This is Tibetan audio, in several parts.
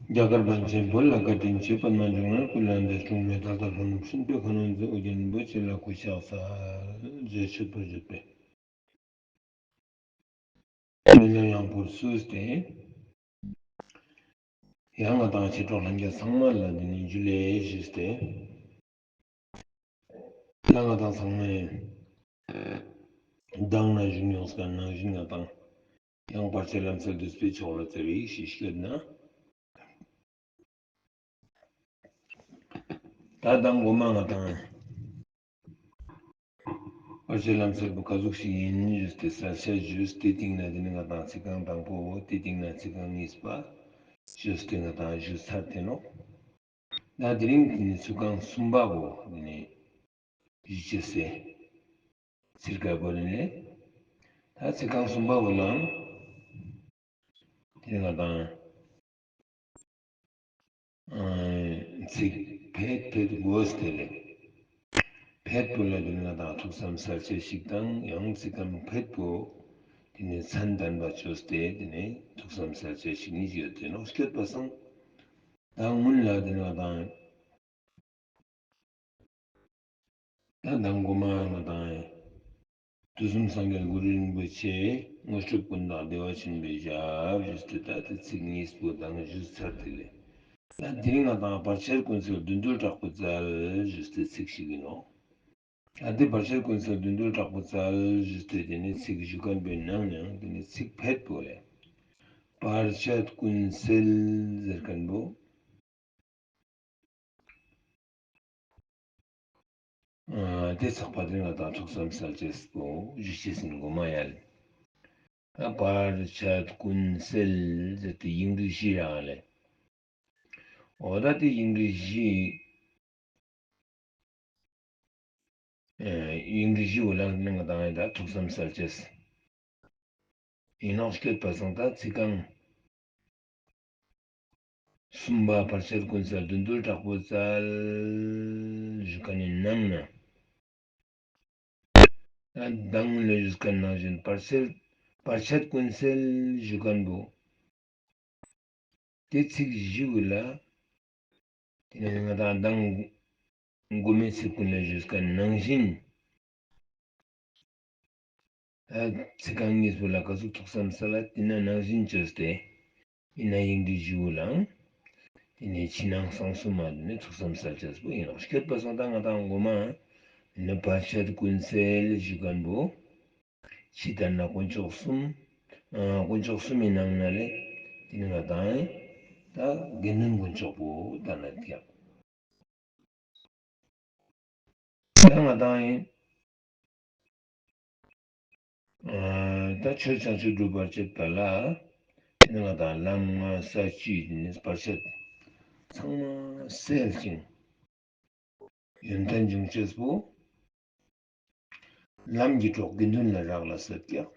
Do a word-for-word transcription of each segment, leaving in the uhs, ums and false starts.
རྒྱ་གར་པཎ་ཆེན་བོད་ལ་བཀའ་དྲིན་ཆེ། པདྨ་འབྱུང་གནས་ཀུན་ལ་འདིར་འཁྲུངས་མེད། ད་ལྟ་ལྷོ་ནུབ་སྲིན་པོའི་ཁ་ནང་འཛུལ། ཨོ་རྒྱན་རིན་པོ་ཆེ་ལ་གུས་ཕྱག་འཚལ། རྗེས་མཆོད་པར་བརྗོད་པས། སྨོན་ལམ་ཡང་པོར་བསུས་ཏེ། ཡང་ང་དང་མཆེད་གྲོགས་ལྷན་རྒྱས་ཚང་མ་ལ་འདི་ནི་འཇུ་ལེ་ཞུས་ཏེ། ད་ང་དང་ཚང་མས་གདམས་ངག་ཞུ་མྱོང་ས་ནང་བཞིན་ང་དང་ཡང་བར་ཆད་ལམ་སེལ་བདུད་རྩིའི་ཆོ་ག་ལ་བརྩེ་བའི་ཡིད་ཆེས་ཞུས་ན། ད་གདམས་ངག་མགོ་མ་ང་དང་བར་ཆད་ལམ་སེལ་བུ་ག་ཟུག་ཞིག་ཡིན་ཞུས་ཏེ་གསལ་བཤད་ཞུས་ཏེ་སྟེང་ན་དེ་ནི་ང་དང་ཚིག་རྐང་དང་པོ་བོ་དེ་སྟེང་ན་ཚིག་རྐང་གཉིས་པ་ཞུས་ཏེ་ང་དང་ཞུས་ཚར་ཏེ་ནོ། ད་དེ་རིང་དེ་ནི་ཚིག་རྐང་གསུམ་པ་བོ་དེ་ནི་ཞུ་ཅེས་སེ་ཚིག་རྐང་པོ་རེད་ལེ། ད་ཚིག་རྐང་གསུམ་པ་བོ་ལའང་དེ་ནི་ང་དང་ཚིག་ཕེད་ཕེད་དགོས་ཏེ་ལེ། ཕེད་པོ་ལ་དེ་ནི་ང་དང་ཐུགས་བསམ་གསལ་བྱེད་ཞིག་དང་ཡང་ཚིག་རྐང་ཕེད་པོ་དེ་ནི་མཚན་ལྡན་པ་བཅོས་ཏེ་དེ་ནི་ཐུགས་བསམ་གསལ་བྱེད་ཞིག་ནི་ཡོད་དེ་ནོ་སྐྱོད་པ་སང་། ད་སྔོན་ལ་དེ་ནི་ང་དང་ད་གདམས་ངག་མགོ་མ་ང་དང་དུས་གསུམ་སངས་རྒྱས་གུ་རུ་རིན་པོ་ཆེ་དངོས་གྲུབ་ཀུན་བདག་བདེ་བ་ཆེན་པོའི་ཞབས་ཞུས་ཏེ་ད་དེ་ཚིག་གཉིས་པོ་དང་ཞུས་ཚར་དེ་ལས། ད་དེ་རིང་ང་དང་བར་ཆད་ཀུན་སེལ་བདུད་འདུལ་དྲག་པོའི་རྩལ་ཞུས་ཏེ་ཚིག་ཞིག་ཡིན་ནོ། ད་དེ་བར་ཆད་ཀུན་སེལ་བདུད་འདུལ་དྲག་པོའི་རྩལ་ཞུས་ཏེ་དེ་ནི་ཚིག་ཞུ་མཁན་པོའི་ནང་ནས་དེ་ནི་ཚིག་ཕེད་པོ་ལས། བར་ཆད་ཀུན་སེལ་ཟེར་མཁན་པོ། དེ་ཚགས་པ་དེ་ང་དང་ཐུགས་བསམ་གསལ་བྱེད་པོ་ཞུ་ཅེས་ཟིན་གོ་མ་ཡལ། བར་ཆད་ཀུན་སེལ་ཟེར་ཏེ་ཡིག་འབྲུ་བཞི་རང་ལས། འོ་ད་དེ་ཡིག་འབྲུ་བཞི། ཡིག་འབྲུ་བཞི་བོ་ལ་ནི་ང་དང་ད་ཐུགས་བསམ་གསལ་བྱེད། ཡིན་ནོ་སྐྱོད་པ་སང་ད་ཚིག་རྐང་གསུམ་པ་བར་ཆད་ཀུན་སེལ་བདུད་འདུལ་དྲག་པོའི་རྩལ་ཞུ་མཁན་ནི་ནང་ན། ད་གདམས་ངག་ལས་ཞུ་མཁན་ནང་བཞིན་བར་སེལ་བར་ཆད་ཀུན་སེལ་ཞུ་མཁན་པོ། དེ་ཚིག་བཞི་བོ་ལ། དེ་ནས་ང་དང་གདམས་ངག་མགོ་མའི་ཚིག་ཀུན་ལས་ཞུས་མཁན་ནང་བཞིན། ད་ཚིག་རྐང་གཉིས་པོ་ལ་ག་ཟུག་ཐུགས་བསམ་གསལ་ལ་དེ་ན་ནང་བཞིན་བཅོས་ཏེ། ཡིན་ན་ཡིག་འབྲུ་བཞི་བོ་ལའང་། དེ་ནས་ཕྱི་ནང་གསང་གསུམ་མ་དེ་ནས་ཐུགས་བསམ་གསལ་བྱེད་པོ་ཡིན་ནོ་སྐྱོད་པ་སང་ད་ང་དང་མགོ་མ། དེ་ནས་བར་ཆད་ཀུན་སེལ་ཞུ་མཁན་པོ། ཕྱི་ལྟར་ན་དཀོན་མཆོག་གསུམ། ཨ། དཀོན་མཆོག་གསུམ་གྱི་ནང་ན་ལས། དེ་ནི་ང་དང་། ད་དགེ་འདུན་དཀོན་མཆོག་པོ་ལྟར་ན་ཀྱང་། ད་ང་དང་ཡིན། ཨ། ད་ཆོས་བྱང་ཆུབ་སྒྲུབ་པར་བྱེད་པ་ལ། དེ་ནི་ང་དང་ལམ་ལྔ་ས་བཅུའི་དེ་ནི་བར་ཆད་ཚང་མ་སེལ་ཅིང་། ཡོན་ཏན་འབྱུང་ཅེས་པོ། ལམ་གྱི་གྲོགས་དགེ་འདུན་ལ་རག་ལས་ཀྱང་།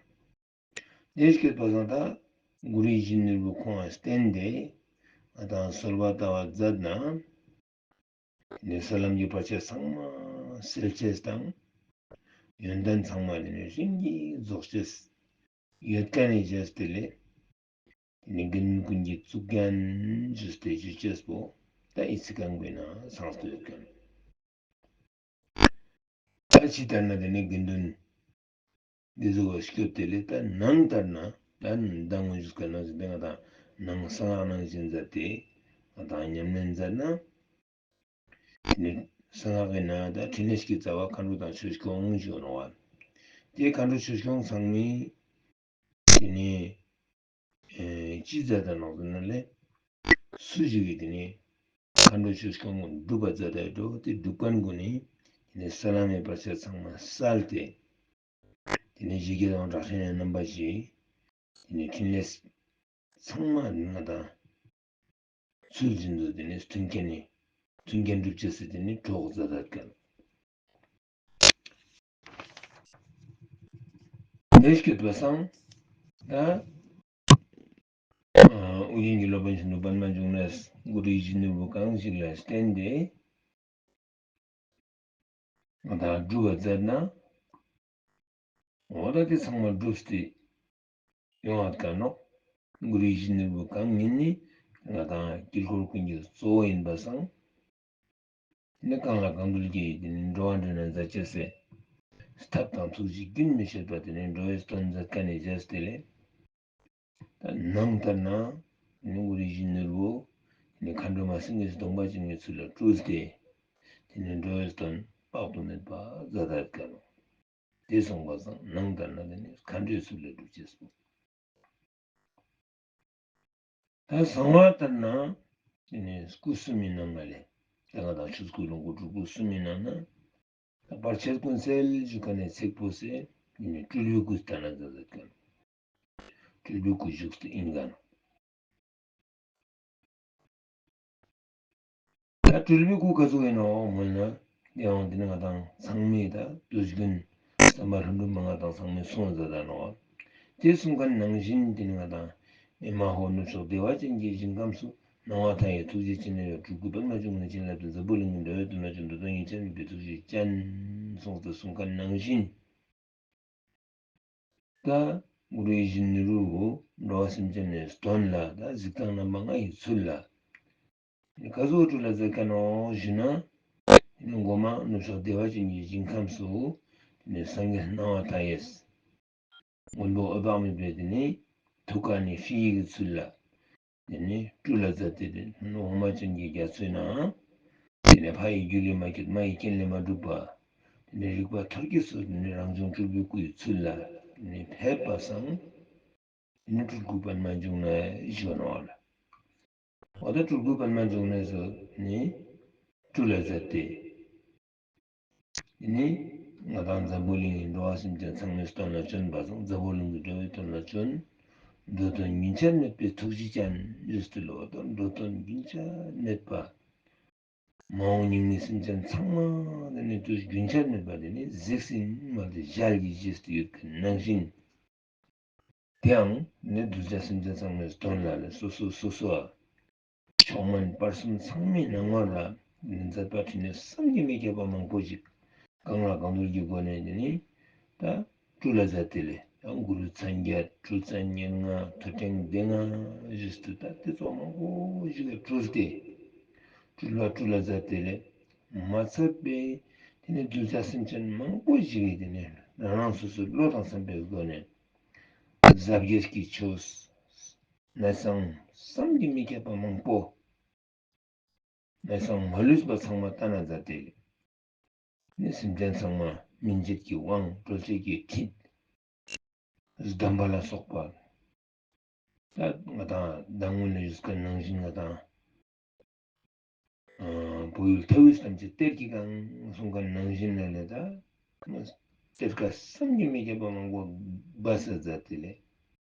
དེ་སྐྱོད་པ་སང་ད་གུ་རུ་ཡིད་བཞིན་ནོར་བུ་ཁོང་ལ་བརྟེན་ཏེ་ང་དང་གསོལ་བ་བཏབ་པ་མཛད་ན། དེ་ནས་ས་ལམ་གྱི་བར་ཆད་ཚང་མ་སེལ་ཅེས་དང་། ཡོན་ཏན་ཚང་མ་དེ་ནས་རིམ་གྱིས་རྫོགས་ཅེས། ཡོད་མཁན་ནི་ཅེས་དེ་ལས། དེ་ནི་དགེ་འདུན་ཀུན་གྱི་གཙུག་རྒྱན་ཞུས་ཏེ་ཞུ་ཅེས་པོ་ད་ཨི་ཚིག་རྐང་པའི་ནང་ཚང་སྟེ་ཡོད་མཁན། ད་ཕྱི་ལྟར་ན་དེ་ནི་དགེ་འདུན་འདི་ཚོ་བ་སྐྱོད་དེ་ལས་ད་ནང་ལྟར་ན་ད་ནང་ངོ་ཞུས་ཀ་ནང་བཞིན་དེ་ང་དང་ནང་གསང་སྔགས་ནང་བཞིན་མཛད་དེ་ང་དང་ཉམས་ལེན་མཛད་ན། དེ་ནི་གསང་སྔགས་ཀྱི་ནང་ད་ཕྲིན་ལས་ཀྱི་རྩ་བ་མཁའ་འགྲོ་དང་ཆོས་སྐྱོང་ཞུ་ནོ་བ། དེ་མཁའ་འགྲོ་ཆོས་སྐྱོང་ཚང་མས། དེ་ནས་ཅི་མཛད་དང་ནོག་ཟེར་ན་ལས། སུ་ཞིག་གིས་དེ་ནས་མཁའ་འགྲོ་ཆོས་སྐྱོང་སྒྲུབ་པ་མཛད་དེ་འགྲོ་དེ་སྒྲུབ་མཁན་ཀུན་ནི་དེ་ནས་ས་ལམ་མེད་པར་ཆད་ཚང་མ་བསལ་ཏེ། དེ་ནས་ཞི་རྒྱས་དང་སྒྲ་ཆེན་རྣམ་པ་བཞི། དེ་ནས་ཕྲིན་ལས་ཚང་མ་ང་དང་ཚུལ་བཞིན་དུ་དེ་ནས་མཐུན་རྐྱེན་ནི་མཐུན་རྐྱེན་སྒྲུབ་ཅེས་སུ་དེ་ནས་གྲོགས་མཛད་དེ་ཀྱང་། དེ་སྐྱོད་པ་སང་ད། ཨོ་རྒྱན་གྱི་སློབ་དཔོན་ཆེན་པོ་པདྨ་འབྱུང་གནས་གུ་རུ་ཡིད་བཞིན་ནོར་བུ་གང་ཞིག་ལ་བརྟེན་ཏེ། ང་དང་སྒྲུབ་པ་མཛད་ན། འོ་ད་དེ་ཚང་མ་སྒྲུབ་སྟེ་ཡོང་བ་དཀའ་ནོག་གུ་རུ་ཡིད་བཞིན་ནོར་བུ་གང་ཉིད་ནི་ ང་དང་དཀྱིལ་འཁོར་ཀུན་གྱི་གཙོ་བོ་ཡིན་པ་སང་། དེ་ནས་གང་ལ་གང་འདུལ་གྱི་དེ་ནས་འགྲོ་བ་འདྲེན་ན་མཛད་ཅེས་སེ། ཐབས་དང་ཐུགས་རྗེ་རྒྱུན་མི་ཆད་པ་དེ་ནས་འགྲོ་བའི་དོན་མཛད་མཁན་ནས་བྱས་ཏེ་ལས། ད་ནང་ལྟར་ན་དེ་ནས་གུ་རུའི་བཞིན་ནོར་བུ་དེ་ནས་མཁའ་འགྲོ་མ་སེང་གེ་སྡོམ་པ་ཅན་གྱི་ཚུལ་ལ་སྤྲུལ་ཏེ། དེ་ནས་འགྲོ་བའི་དོན་དཔག་ཏུ་མེད་པ་མཛད་ད་ཡོད་ཀ་ནོ། དེ་སོང་པ་སང་ནང་ལྟར་ན་དེ་ནས་མཁའ་འགྲོའི་ཚུལ་ལ་སྒྲུབ་ཅེས་སོ། ད་གསང་བ་ལྟར་ན། དེ་ནས་སྐུ་གསུམ་ཡིན་ནམ་མ་ལས། ད་ང་དང་ཆོས་སྐུ་ལོངས་སྐུ་སྤྲུལ་སྐུ་གསུམ་ཡིན་ན་ན། ད་བར་ཆད་ཀུན་སེལ་ཞུ་མཁན་ནས་ཚིག་པོ་སེ། དེ་ནས་སྤྲུལ་པའི་སྐུ་ལྟར་ན་མཛད་མཛད་མཁན། སྤྲུལ་པའི་སྐུ་བཞུགས་སུ་ཡིན་མཁན། ད་སྤྲུལ་པའི་སྐུ་ག་ཚོད་ཡིན་ནོ་མོལ་ན། དེའང་དེ་ནི་ང་དང་ཚང་མས་ད་དུས་རྒྱུན་བསམ་པ་ལྷུན་གྲུབ་མ་ང་དང་ཚང་མས་གསུངས་མཛད་ད་ནོ། དེ་གསུང་མཁན་ནང་བཞིན་དེ་ནི་ང་དང་ཨེ་མ་ཧོ་ནུབ་ཕྱོགས་བདེ་བ་ཅན་གྱི་ཞིང་ཁམས་སུ། སྣང་བ་མཐའ་ཡས་ཐུགས་རྗེ་ཅན་ཡོད། སྤྲུལ་སྐུ་པདྨ་འབྱུང་གནས་བྱིན་རླབས་ཏེ། འཛམ་བུ་གླིང་གི་འགྲོ་བའི་དོན་ལ་བྱོན། འགྲོ་དོན་ཡིད་ཆེས་མེད་པའི་ཐུགས་རྗེ་ཅན། གསུངས་ཏེ་གསུང་མཁན་ནང་བཞིན། ད་གུ་རུའི་བཞིན་ནོར་བུ་འགྲོ་བ་སེམས་ཅན་ནས་དོན་ལ་ད་གཟིགས་སྟངས་རྣམ་པ་ལྔ་ཡི་ཚུལ་ལ། ག་ཚོད་སྤྲུལ་ལ་མཛད་མཁན་ནོ་ཞུ་ན། དེ་ནས་འགོ་མ་ནུབ་ཕྱོགས་བདེ་བ་ཅན་གྱི་ཞིང་ཁམས་སུ། དེ་ནས་སངས་རྒྱས་སྣང་བ་མཐའ་ཡས། མགོན་པོ་འོད་དཔག་མེད་པའི་དེ་ནས་ཐུགས་ཀ་ནས་ཧྲཱིཿཡིག་གི་ཚུལ་ལ། དེ་ནས་སྤྲུལ་ལ་མཛད་དེ་དེ་ནས་འོག་མ་ཅན་གྱི་རྒྱ་མཚོའི་ནང་། དེ་ནས་ཕ་ཡི་རྒྱུད་ལས་མ་སྐྱེས་མ་ཡི་རྐྱེན་ལས་མ་གྲུབ་པ། དེ་ནས་རིག་པ་ཐོར་གྱིས་སུ་དེ་ནས་རང་བྱུང་སྤྲུལ་པའི་སྐུའི་ཚུལ་ལ། དེ་ནས་ཕེབས་པ་སང་། དེ་ནས་སྤྲུལ་སྐུ་པདྨ་འབྱུང་གནས་ཞུ་ནོ་ལ། འོ་ད་སྤྲུལ་སྐུ་པདྨ་འབྱུང་གནས་སུ་ནི་སྤྲུལ་ལ་མཛད་དེ། དེ་ནི་ང་དང་འཛམ་བུ་གླིང་གི་འགྲོ་བ་སེམས་ཅན་ཚང་མའི་དོན་ལ་བྱོན་པ་སང་འཛམ་བུ་གླིང་གི་འགྲོ་བའི་དོན་ལ་བྱོན། འགྲོ་དོན་རྒྱུན་ཆད་མེད་པའི་ཐུགས་རྗེ་ཅན་ཞུས་ཏེ་ལོ། ད་འགྲོ་དོན་རྒྱུན་ཆད་མེད་པ། མ་འོངས་སྙིགས་མའི་སེམས་ཅན་ཚང་མ་དེ་ནི་དུས་རྒྱུན་ཆད་མེད་པ་དེ་ནི་གཟིགས་ཟིན་མ་དེ་ཞལ་གྱིས་བཞེས་ཏེ་ཡོད་མཁན་ནང་བཞིན། དེའང་ནི་གདུལ་བྱ་སེམས་ཅན་ཚང་མའི་དོན་ལ་ལས་སོ་སོ་སོ་སོ་མཆོག་དམན་བར་གསུམ་ཚང་མའི་སྣང་ངོར་ལ་མཛད་པ་འཕྲིན་ལས་བསམ་གྱིས་མི་ཁྱབ་པ་མང་པོ་ཞིག་གང་ལ་གང་འདུལ་གྱི་སྒོ་ནས་དེ་ནི་ད་སྤྲུལ་ལ་མཛད་དེ་ལས་ཡང་གུ་རུ་མཚན་བརྒྱད་སྤྲུལ་མཚན་ཉེར་ལྔ་ཐོད་ཕྲེང་སྡེ་ལྔ་བཞུགས་ཏེ་ད་དེ་ཚོགས་མང་པོ་ཞིག་གིས་སྤྲུལ་ཏེ་སྤྲུལ་པ་སྤྲུལ་ལ་མཛད་དེ་ལས་མ་ཚད་པའི་དེ་ནི་གདུལ་བྱ་སེམས་ཅན་མང་པོ་ཞིག་གིས་དེ་ནི་རང་རང་སོ་སོའི་བློ་དང་འཚམས་པའི་སྒོ་ནས། ཟབ་རྒྱས་ཀྱི་ཆོས་གནད་གསང་བསམ་གྱིས་མི་ཁྱབ་པ་མང་པོ། གནད་གསང་མ་ལུས་པ་ཚང་མ་བསྟན་ན་མཛད་དེ། ནི་སེམས་ཅན་ཚང་མ་སྨིན་བྱེད་ཀྱི་དབང་གྲོལ་བྱེད་ཀྱི་ཁྲིད། སྡོམ་པ་ལ་སོགས་པ། ད་ང་དང་ཟླ་སྔོན་ལ་ཡོད་མཁན་ནང་བཞིན་ང་དང་། བོད་ཡུལ་མཐའ་དབུས་ཐམས་ཅད་གཏེར་གྱིས་གང་གསུང་མཁན་ནང་བཞིན་ལ་ལས་ད། གཏེར་ཁ་བསམ་གྱིས་མི་ཁྱབ་པ་མང་པོ་སྦས་ས་མཛད་དེ་ལས།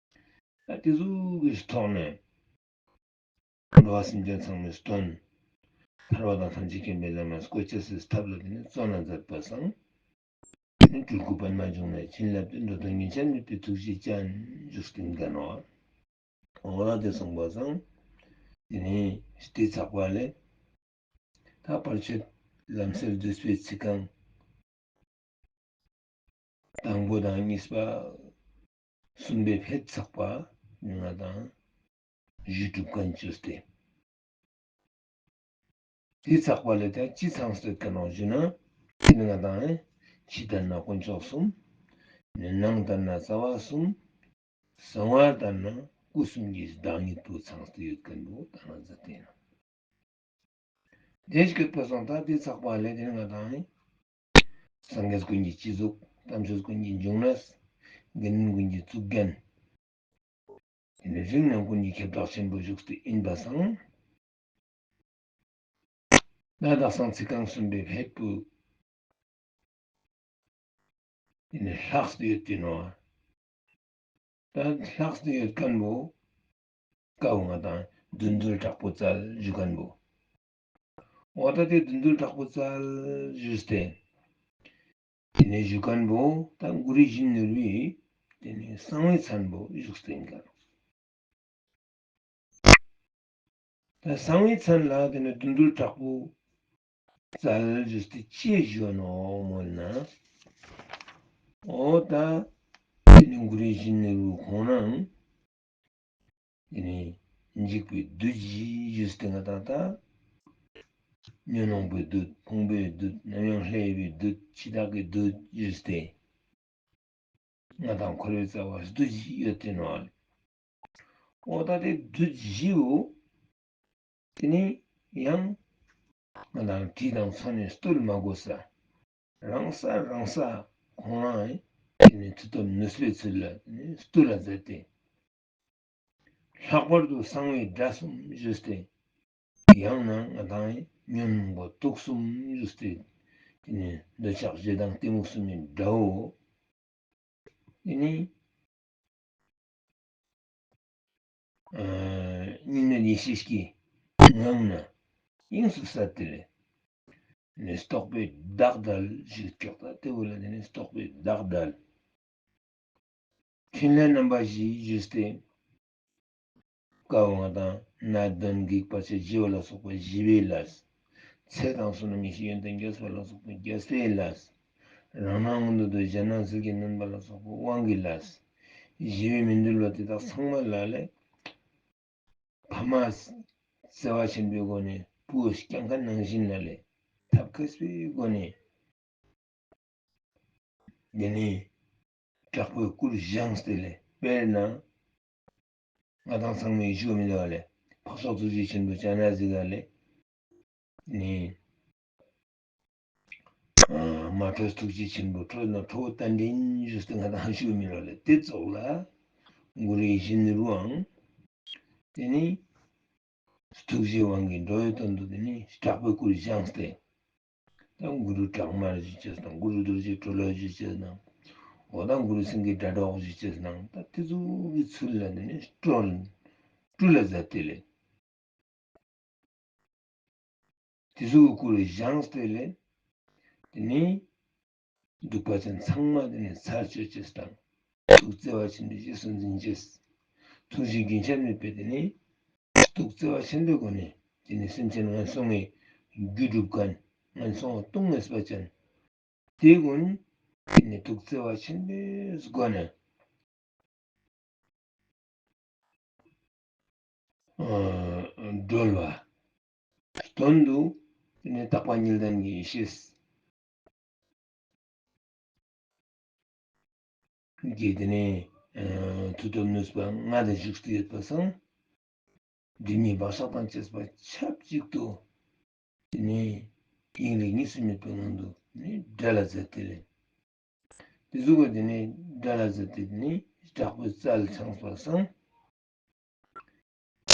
ད་དེ་ཚོ་གི་ཐོག་ནས། འགྲོ་བ་སེམས་ཅན་ཚང་མའི་དོན། ཐར་པ་དང་ཐམས་ཅད་མཁྱེན་པའི་ལམ་ལ་བཀོད་ཅེས་སི་ཐབས་ལ་དེ་ནི་བརྩོན་ལ་མཛད་པ་སང་། དེ་ནི་སྤྲུལ་སྐུ་པདྨ་འབྱུང་གནས་བྱིན་རླབས་ཏེ་འགྲོ་དོན་རྒྱུན་ཆད་མེད་པའི་ཐུགས་རྗེ་ཅན་བཞུགས་ཏེ་ཡིན་ཀ་ནོ། འོ་ན་དེ་གསུངས་པ་སང་། དེ་ནི་སྟེ་ཚགས་པ་ལས། ད་བར་ཆད་ལམ་སེལ་བདུད་པའི་ཚིག་རྐང་། དང་པོ་དང་གཉིས་པ་གསུམ་པའི་ཕེབས་ཚགས་པ་ནི་ང་དང་གཞུ་སྒྲུབ་མཁན་བཅོས་ཏེ། དེ་ཚགས་པ་ལས་ཀྱང་ཅི་ཚང་སྟེ་ཀ་ནོ་ཞུ་ན། དེ་ནི་ང་དང་ཕྱི་ལྟར་ན་དཀོན་མཆོག་གསུམ། ནང་ལྟར་ན་རྩ་བ་གསུམ། གསང་བ་ལྟར་ན་སྐུ་གསུམ་གྱི་བདག་ཉིད་དུ་ཚང་སྟེ་ཡོད་མཁན་བོ་ད་ང་ཚོ་དེ་ཡིན། དེ་སྐད་པ་སང་ད་དེ་ཚགས་པ་ལས་དེ་ནི་ང་དང་ནི། སངས་རྒྱས་ཀུན་གྱི་སྤྱི་གཟུགས་དམ་ཆོས་ཀུན་གྱི་འབྱུང་གནས། དགེ་འདུན་ཀུན་གྱི་གཙུག་རྒྱན། དེ་ནི་རིགས་རྣམས་ཀུན་གྱི་ཁྱབ་བདག་ཆེན་པོ་བཞུགས་ཏེ་ཡིན་པ་སང་། ད་དག་སང་ཚིག་རྐང་གསུམ་པའི་ཕེབས་པོ། དེ་ནི་ལྷག་སྟེ་ཡོད་དེ་ནོ། ད་ལྷག་སྟེ་ཡོད་མཁན་བོ། ཀ་བོ་ང་དང་བདུད་འདུལ་དྲག་པོ་རྩལ་ཞུ་མཁན་བོ། འོ་ད་དེ་བདུད་འདུལ་དྲག་པོ་རྩལ་ཞུས་ཏེ། དེ་ནས་ཞུ་མཁན་བོ་ད་གུ་རུའི་བཞིན་ནོར་བུའི་དེ་ནས་གསང་བའི་མཚན་བོ་བཞུགས་ཏེ་ཡིན་མཁན། ད་གསང་བའི་མཚན་ལ་དེ་ནས་བདུད་འདུལ་དྲག་པོ་རྩལ་ཞུས་ཏེ་ཅི་ཞུ་ནོ་མོལ་ན། འོ་ད་དེ་ནས་གུ་རུའི་བཞིན་ནོར་བུ་ཁོང་རང་དེ་ནས་ འཇིག་པའི་བདུད་བཞི་ཞུས་ཏེ་ང་དང་ད། ཉོན་མོངས་པའི་བདུད། ཕུང་པོའི་བདུད། ནམ་ཡང་ལྷོད་པའི་བདུད། འཆི་བདག་གི་བདུད་ཞུས་ཏེ། ང་དང་འཁོར་བའི་རྩ་བ་བདུད་བཞི་ཡོད་དེ་ནོ། འོ་ད་དེ་བདུད་བཞིའོ། དེ་ནི་ཡང་ང་དང་དྲི་དང་ཚོགས་ནི་བཏུལ་མ་དགོས་ས། རང་ས་རང་ས་ཁོང་རང་དེ་ནི་མཐུ་སྟོབས་ནུས་པའི་ཚུལ་ལ་དེ་ནི་བཏུལ་ལ་མཛད་དེ། ལྷག་པར་དུ་གསང་བའི་དགྲ་གསུམ་ཞུས་ཏེ། ཡང་ན་ང་དང་ཉོན་མོངས་པ་དུག་གསུམ་ཞུས་ཏེ། དེ་ནི་འདོད་ཆགས་ཞེ་སྡང་གཏི་མུག་གསུམ་ནི་དགྲའོ། དེ་ནི་ཨ་སྙིང་ནི་ཡེ་ཤེས་ཀྱི་ངང་ན་དབྱིངས་སུ་གསལ་ཏེ་ལས། ནི་རྟོག་པས་བདག་བསྒྲལ་ཞུས་ཀྱོག་ད་དེ་བོ་ལ་དེ་ནི་རྟོག་པས་བདག་བསྒྲལ། ཕྲིན་ལས་རྣམ་པ་བཞི་ཞུས་ཏེ། བཀའ་འོག་དང་ནད་གདོན་བགེགས་བར་ཆད་ཞི་བ་ལ་སོགས་པ་ཞི་བའི་ལས། ཚེ་དང་བསོད་ནམས་ཡེ་ཤེས་ཡོན་ཏན་རྒྱས་པ་ལ་སོགས་པ་རྒྱས་པའི་ལས། རང་སྣང་མངོན་དུ་གཞན་སྣང་ཟིལ་གྱིས་གནོན་པ་ལ་སོགས་པ་དབང་གི་ལས། ཞི་བའི་མི་འདུལ་བ་དེ་དག་ཚང་མ་ལ་ལས། ཕ་མ་བརྩེ་བ་ཆེན་པོའི་སྒོ་ནས་བུ་སྐྱོང་མཁན་ནང་བཞིན་ལ་ལས་ཐབས་མཁས་པའི་སྒོ་ནས། དེ་ནས་དྲག་པོའི་སྐུར་བཞེངས་ཏེ་ལས། དཔེར་ན་ང་དང་ཚང་མས་ཞུ་མི་འདུག་ལས། འཕགས་མཆོག་ཐུགས་རྗེ་ཆེན་པོ་ལྕགས་ནག་གཟིག་ག་ལས། ནས་མ་ཁྲོས་ཐུགས་རྗེ་ཆེན་པོ་ཁྲོས་ན་ཁྲོ་བོ་རྟ་མགྲིན་ཞུས་ཏེ་ང་དང་ཞུ་མི་འདུག་ལས། དེ་ཙོགས་ལ་གུ་རུའི་ཞི་གནས་རུའང་དེ་ནས་ཐུགས་རྗེའི་དབང་གིས་འགྲོ་བའི་དོན་དུ་དེ་ནས་དྲག་པོའི་སྐུར་བཞེངས་ཏེ། ད་གུ་རུ་བྲག་དམར་ཞུ་ཅེས་དང་། གུ་རུ་རྡོ་རྗེ་གྲོ་ལོད་ཞུ་ཅེས་དང་། འོ་ད་གུ་རུ་སེང་གེ་སྒྲ་སྒྲོགས་ཞུ་ཅེས་དང་། ད་དེ་ཚོ་གི་ཚུལ་ལ་དེ་ནས་སྤྲུལ་སྤྲུལ་ལ་མཛད་དེ་ལས། དེ་ཚོ་གི་སྐུར་བཞེངས་ཏེ་ལས། དེ་ནས་གདུག་པ་ཅན་ཚང་མ་དེ་ནས་ཚར་གཅོད་ཅེས་དང་། ཐུགས་བརྩེ་བ་ཆེན་པོས་རྗེས་སུ་འཛིན་ཅེས། ཐུགས་རྗེ་རྒྱུན་ཆད་མེད་པས་དེ་ནས་ཐུགས་བརྩེ་བ་ཆེན་པོའི་སྒོ་ནས་དེ་ནས་སེམས་ཅན་ངན་སོང་ངི་རྒྱུ་སྒྲུབ་མཁན། ངན་སོང་བ་སྟོང་ངེས་པ་ཅན་དེ་ཀུན་དེ་ནས་ཐུགས་བརྩེ་བ་ཆེན་པོའི་སྒོ་ནས། ཨ་སྒྲོལ་བ། དོན་དུ་དེ་ནས་རྟག་པ་གཉིས་ལྡན་གྱི་ཡེ་ཤེས་ཀྱི་དེ་ནས་ཨ་མཐུ་སྟོབས་ནུས་པ་ལྔ་དེ་བཞུགས་ཏེ་ཡོད་པ་སང་། སྒྲིབ་གཉིས་བག་ཆགས་དང་བཅས་པ་ཆབས་ཅིག་ཏུ་དེ་ནས་དབྱིངས་རིག་གཉིས་སུ་མེད་པའི་ངང་དུ་དེ་ནས་བསྒྲལ་ལ་མཛད་དེ་ལས། དེ་ཟུག་གི་དེ་ནས་བསྒྲལ་ལ་མཛད་དེ་དེ་ནས་དྲག་པོའི་རྩལ་འཆང་བ་སང་།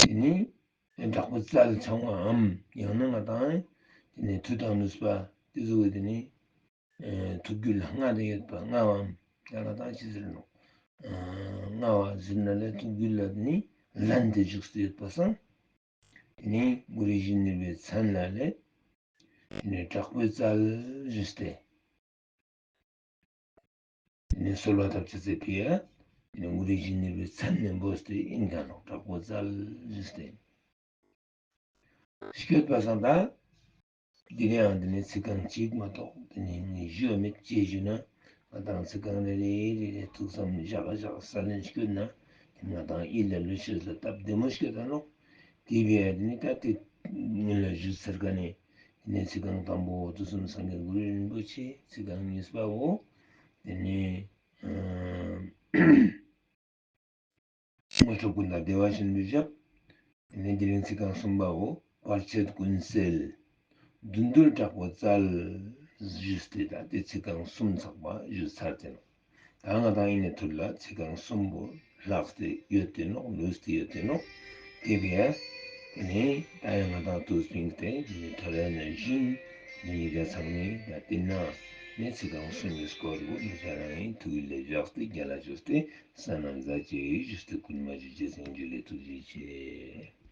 དེ་ནས་དྲག་པོའི་རྩལ་འཆང་བའམ་ཡང་ན་ང་དང་དེ་ནས་མཐུ་དང་ནུས་པ་དེ་ཟུག་གི་དེ་ནས་ཐུགས་རྒྱུད་ལ་ལྔ་དེ་ཡོད་པ་ལྔའམ་ཡང་ང་དང་ཅི་ཟེར་ནོ། ལྔ་བ་ཟེར་ན་ལས་ཐུགས་རྒྱུད་ལ་དེ་ནས་ལན་དེ་བཞུགས་ཏེ་ཡོད་པ་སང་། དེ་ནས་གུ་རུ་ཞི་གནས་པའི་མཚན་ལ་ལས། དེ་ནས་དྲག་པོའི་རྩལ་ཞུས་ཏེ། དེ་ནས་གསོལ་བ་བཏབ་ཅི་ཟེར་ཕི་ཡ། དེ་ནས་གུ་རུ་ཞི་གནས་པའི་མཚན་ནས་འབོད་དེ་ཨིན་ག་ནོ། དྲག་པོའི་རྩལ་ཞུས་ཏེ། སྐྱོད་པ་སང་ད། དེ་ནས་ཡང་དེ་ནས་ཚིག་རྐང་གཅིག་མ་གཏོགས་དེ་ནས་ངས་ཞུ་བ་མེད་ཅེས་ཞུས་ན། ང་དང་ཚིག་རྐང་རེ་རེ་རེ་རེ་ཐུགས་བསམ་བཞག་བཞག་ས་ལན་སྐྱོད་ན། དེ་ང་དང་ཡིད་ལ་ལུས་ཤེས་ལ་སྟབས་བདེ་མོ་སྐྱོད་ད་ནོ། དེ་བས་དེ་ནས་ད་དེ་ངེད་ལ་ཞུ་ཚར་ག་ནས་དེ་ནས་ཚིག་རྐང་དང་པོ་དུས་གསུམ་སངས་རྒྱས་གུ་རུ་རིན་པོ་ཆེ། ཚིག་རྐང་གཉིས་པའོ། དེ་ནས་ཨ། དངོས་གྲུབ་ཀུན་དང་བདེ་བ་ཆེན་པོའི་ཞབས། དེ་ནས་དེ་རིང་ཚིག་རྐང་གསུམ་པའོ། བར་ཆད་ཀུན་སེལ་བདུད་འདུལ་དྲག་པོའི་རྩལ་ཞུས་ཏེ། ད་དེ་ཚིག་རྐང་གསུམ་ཚགས་པ་ཞུས་ཚར་ཏེ་ནོ། ད་ང་དང་ཡིན་ནས་ཐུར་ལ་ཚིག་རྐང་གསུམ་པོ་ལྷག་སྟེ་ཡོད་དེ་ནོ། ལུས་ཏེ་ཡོད་དེ་ནོ། དེ་བས་དེ་ནས་ད་ཡང་ང་དང་དུས་སྤིང་སྟེ་དེ་ནས་ཐོ་རེ་ནས་བཞིན་དེ་ནས་རྒྱ་ཚང་ནས་ད་དེ་ན་ནས་ཚིག་རྐང་གསུམ་གྱི་སྐོར་བོ་ནས་ཆ་རང་ཡིན་ཐུགས་ལས་བཞག་སྟེ་རྒྱ་ལ་བཅོས་ཏེ། ས་ན་མཛའ་ཅེས་ཞུས་ཏེ་ཀུན་མ་ཞུ་ཅེས་སེང་ཇུ་ལེ་ཐུགས་རྗེ་ཆེ།